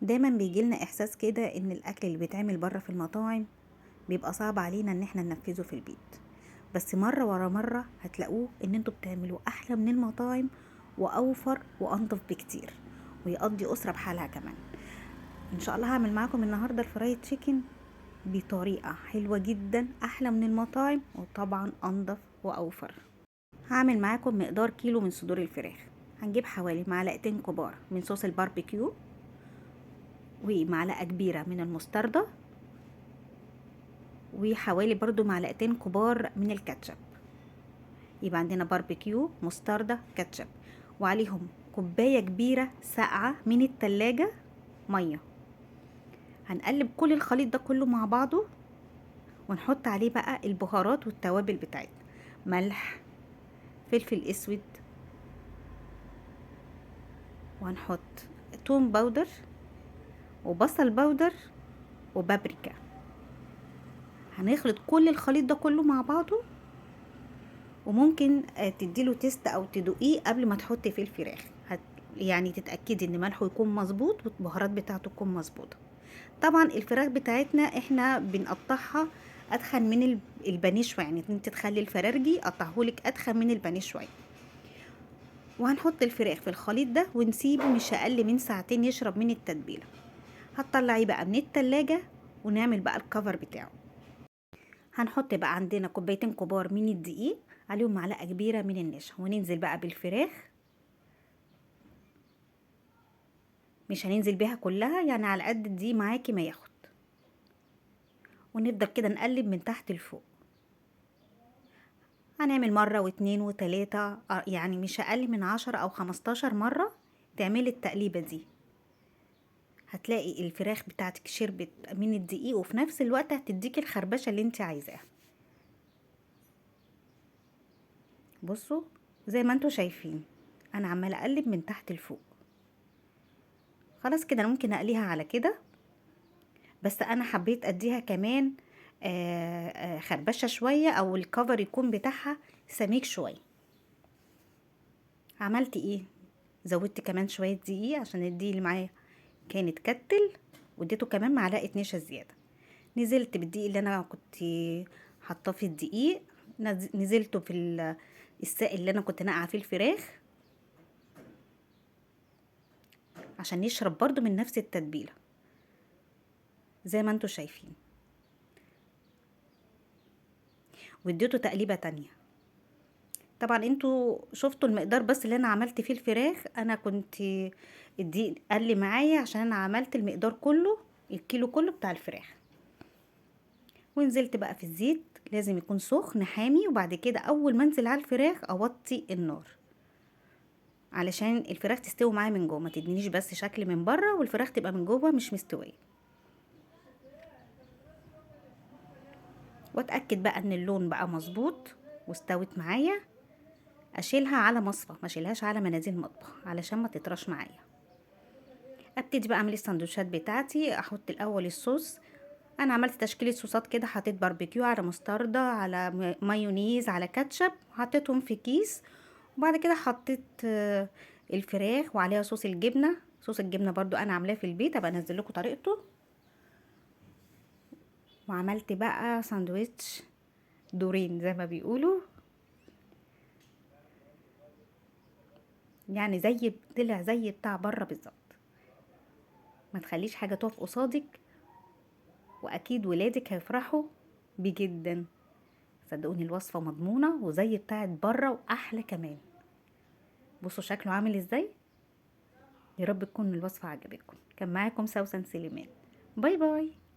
دايما بيجيلنا احساس كده ان الاكل اللي بيتعمل بره في المطاعم بيبقى صعب علينا ان احنا ننفذه في البيت، بس مرة ورا مرة هتلاقوه ان انتوا بتعملوه احلى من المطاعم واوفر وانضف بكتير، ويقضي اسرة بحالها كمان. ان شاء الله هعمل معاكم النهاردة الفرايد تشيكن بطريقة حلوة جدا، احلى من المطاعم وطبعا انضف واوفر. هعمل معاكم مقدار كيلو من صدور الفراخ. هنجيب حوالي معلقتين كبار من صوص الباربيكيو، ومعلقة كبيرة من المستردة، وحوالي برضو معلقتين كبار من الكاتشب. يبقى عندنا باربيكيو، مستردة، كاتشب، وعليهم كوباية كبيرة ساقعة من التلاجة مية. هنقلب كل الخليط ده كله مع بعضه، ونحط عليه بقى البهارات والتوابل بتاعتنا، ملح، فلفل اسود، وهنحط توم powder وبصل powder وبابريكا. هنخلط كل الخليط ده كله مع بعضه، وممكن تديله taste او تدوقيه قبل ما تحطي فيه الفراخ، يعني تتاكدي ان ملحة يكون مظبوط والبهارات بتاعته تكون مظبوطة. طبعا الفراخ بتاعتنا احنا بنقطعها اتخن من البانيه شوية، يعني انت تخلي الفرارجي قطعهولك اتخن من البانيه شوية. وهنحط الفراخ في الخليط ده ونسيبه مش اقل من ساعتين يشرب من التتبيله. هتطلعيه بقى من التلاجة ونعمل بقى الكفر بتاعه. هنحط بقى عندنا كوبايتين كبار من الدقيق، عليهم معلقه كبيرة من النشا، وننزل بقى بالفراخ. مش هننزل بيها كلها، يعني على قد الدقيق معاكي ما ياخد. ونفضل كده نقلب من تحت لفوق. هنعمل مرة واتنين وتلاتة، يعني مش أقل من 10 أو 15 مرة تعملي التقليبة دي. هتلاقي الفراخ بتاعتك شربت من الدقيق، وفي نفس الوقت هتديكي الخربشة اللي انت عايزاها. بصوا زي ما انتوا شايفين انا عمالة اقلب من تحت لفوق. خلاص كده انا ممكن اقليها على كده، بس انا حبيت اديها كمان خربشة شوية، او الكفر يكون بتاعها سميك شوية. عملت ايه؟ زودت كمان شوية دقيق عشان الدقيق اللي معايا كانت كتل، واديته كمان معلقة نشا زيادة. نزلت بالدقيق اللي انا كنت حاطاه في الدقيق، نزلته في السائل اللي انا كنت ناقعه فيه الفراخ عشان يشرب برضو من نفس التتبيله زي ما انتوا شايفين. واديته تقليبه تانية. طبعا انتوا شفتوا المقدار بس اللي انا عملت فيه الفراخ، انا كنت الدقيق قل معايا عشان انا عملت المقدار كله، الكيلو كله بتاع الفراخ. ونزلت بقى في الزيت، لازم يكون سخن حامي، وبعد كده اول ما انزل على الفراخ اوطي النار علشان الفراخ تستوي معايا من جوه، ما تدينيش بس شكل من بره والفراخ تبقى من جوه مش مستوية. واتاكد بقى ان اللون بقى مظبوط واستوت معايا. اشيلها على مصفى، ما اشيلهاش على مناديل مطبخ علشان ما تطرش معايا. ابتدي بقى اعمل السندوتشات بتاعتي. احط الاول الصوص، انا عملت تشكيله صوصات كده، حطيت باربيكيو على مستردة على مايونيز على كاتشب، حطيتهم في كيس. وبعد كده حطيت الفراخ وعليها صوص الجبنة. صوص الجبنة برضو انا عاملاه في البيت، ابقى انزل لكم طريقته. وعملت بقى ساندويتش دورين زي ما بيقولوا، يعني طلع زي بتاع بره بالظبط. ما تخليش حاجة تقف قصادك، واكيد ولادك هيفرحوا بيه جدا. صدقوني الوصفة مضمونه وزي بتاعت بره واحلى كمان. بصوا شكله عامل ازاي. يا رب تكون الوصفة عجبتكم. كان معاكم سوسن سليمان. bye bye.